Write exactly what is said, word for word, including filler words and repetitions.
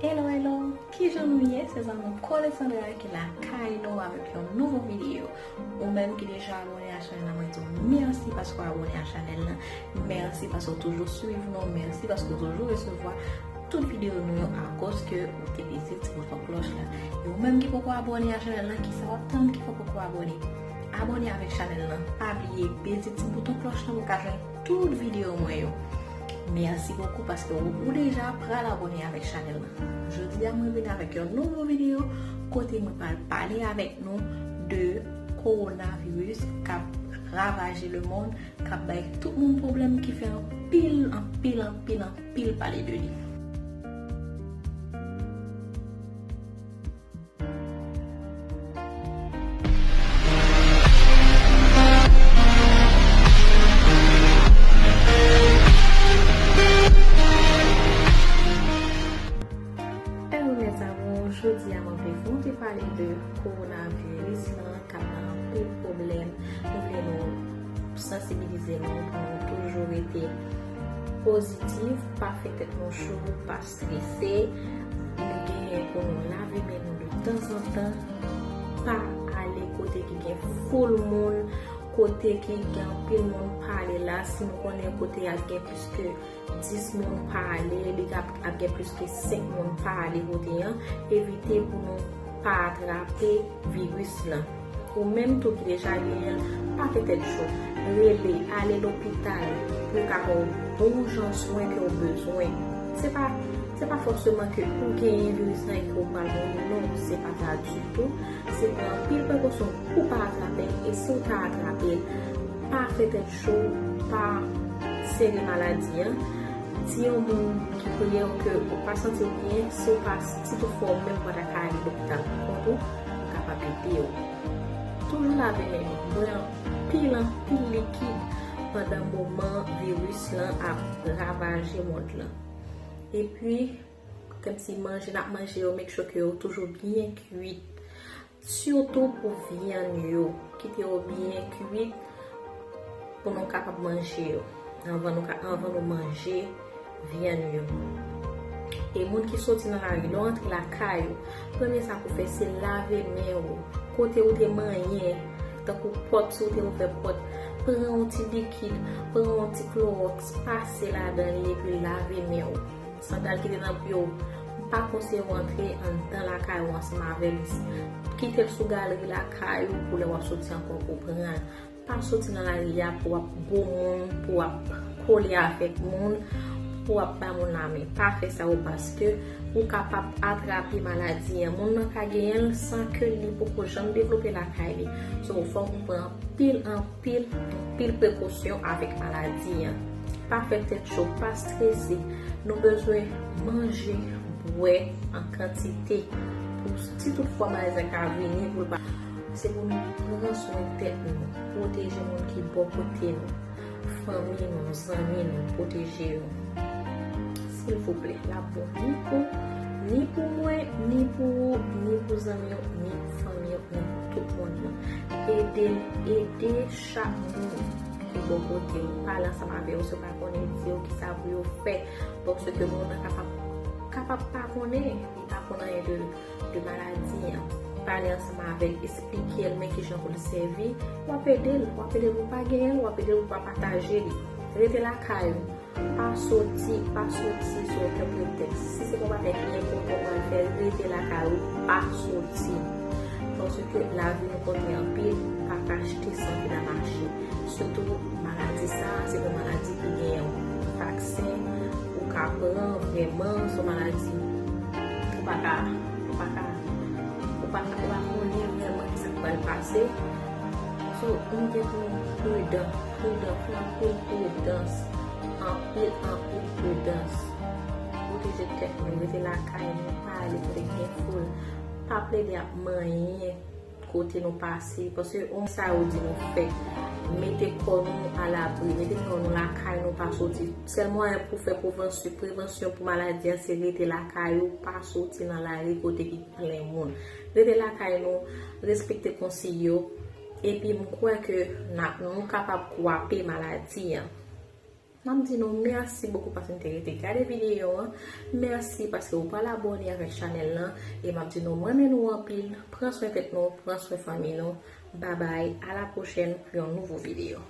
Hello, hello! Kijan nou ye? Se zanmi w Colesandra ki lakay nou avèk yon nouvo videyo. Ou menm ki deja abòne a chanèl la, mwen di w mèsi paske w abòne a chanèl la. Mèsi paske w toujou swiv nou. Mèsi paske w toujou resevwa tout videyo nou yo akoz ke ou te peze ti bouton klòch la. E ou menm ki poko abòne a chanèl la, kisa w ap tann ki fè w poko abòne? Abòne avèk chanèl la. Pa bliye peze ti bouton klòch la pou w ka jwenn tout videyo mwen yo. Mèsi bokou paske ou, ou deja pral abòne avèk chanèl la. Jodi a mwen vin avèk yon nouvo videyo kote mwen pral pale avèk nou de kowonaviris k ap ravaje lemonn, k ap bay tout moun pwoblèm, ki fè anpil, anpil, anpil, anpil pale de li. Hello mes amours, jodi a mwen vle volonte pale de kowonaviris lan k ap bay anpil pwoblèm. Mwen vle nou sansibilize nou pou nou toujou rete pozitif, pa fè tèt nou cho, pa strese. Nou genyen pou nou lave men nou de tanzantan. Pa ale kote ki gen foul moun, kote ki gen anpil moun pale la. Si nou konnen kote a gen plis ke dis moun pa ale, li ap, ap gen plis ke senk moun pa ale kote an, evite pou nou pa atrape viris lan. Ou menm tou ki deja genyen l, pa fè tèt cho. Rele, ale lopital pou yo ka ba w bon jan swen ke w bezwen. Se pa, se pa fòseman ke ou genyen viris lan e ke w pral mouri, non, se pa sa ditou. Se pran anpil prekosyon pou w pa atrape l, e si w ta atrape l, pa fè tèt cho, pa sere maladi an. Di yon moun ki prè w ke ou pa santi w byen, si w pa, si toutfwa ou menm pa ta ka ale lopital pou kont ou, m kapab ede w. Toujou lave men nou. Bwè anpil, anpil likid pandan moman viris lan ap ravaje mond lan. Epi, kòmsi manje n ap manje yo, make sure ke yo toujou byen kwit. Sitou pou vyann yo, kite yo byen kwit pou nou kapab manje yo. Anvan nou ka, anvan nou manje vyann yo. E moun ki soti nan lari, lè w antre lakay ou, premye sa pou w fè, se lave men w. Kote ou te manyen, tankou pòt, si w te ouvè pòt, pran yon ti likid, pran yon ti klowòks, pase ladan li epi lave men w. Sandal ki te nan pye w, m pa konseye w antre anndan lakay ou ansanm avè l. Kite l sou galeri lakay ou pou lè w ap soti ankò pou w pran l. Pa soti nan lari a pou w ap gwo moun, pou w ap kole avèk moun, pou w ap ba moun lamen. Pa fè sa ou, paske ou kapab atrape maladi an. Moun nan ka genyen l san ke li poko janm devlope lakay li. So, fòk ou pran anpil, anpil, anpil prekosyon avèk maladi an. Pa fè tèt cho, pa strese. Nou bezwen manje, bwè an kantite. Pou si toutfwa maladi an ka vini, pou l pa, se pou nou pran swen tèt nou, pwoteje moun ki bò kote nou, fanmi nou, zanmi nou, pwoteje yo. Silvouplè, l ap bon ni pou, ni pou mwen, ni pou ou, ni pou zanmi w, ni pou fanmi w, ni pou tout moun nan. Ede, ede chak moun ki bò kote w, pale ansanm avè yo, si w pa konnen, di yo kisa pou yo fè, paske moun nan kapab, kapab pa konnen, li pa konn anyen de, de maladi an. Pale ansanm avè l, eksplike l men kijan pou l sèvi, w ap ede l, w ap ede l pou w pa genyen l, w ap ede l pou w pa pataje li. Rete lakay ou. Pa soti, pa soti sou okenn pretèks. Si se pa yon bagay ki enpòtan w pral fè, rete lakay ou, pa soti. Paske lavi nou konte anpil, pa ka achte san ki nan mache. Sitou maladi sa a, se yon maladi ki gen yon vaksen ou ka pran vrèman, se yon maladi ou pa ka, ou pa ka, ou pa ka, ou pa konnen vrèman kisa k pral pase. So, nou gen pou nou pridan, pridan, fè anpil pridans, anpil, anpil pridans. Pwoteje tèt nou, rete lakay nou, pa ale kote k gen foul, pa plede ap manyen kote nou pase, paske yon sa yo di nou fè, mete kò nou alabri, mete kò nou lakay nou, pa soti. Sèl mwayen pou fè prevansyon, prevansyon pou maladi a, se rete lakay ou, pa soti nan lari kote ki plen moun. Rete lakay nou, respekte konsiy yo, epi m kwè ke n ap, nou kapab kwape maladi an. M ap di nou mèsi bokou paske nou te rete gade videyo an. Mèsi paske ou pral abòne avèk chanèl lan. E m ap di nou m renmen nou anpil. Pran swen tèt nou, pran swen fanmi nou. Babay, a la pwochèn pou yon nouvo videyo.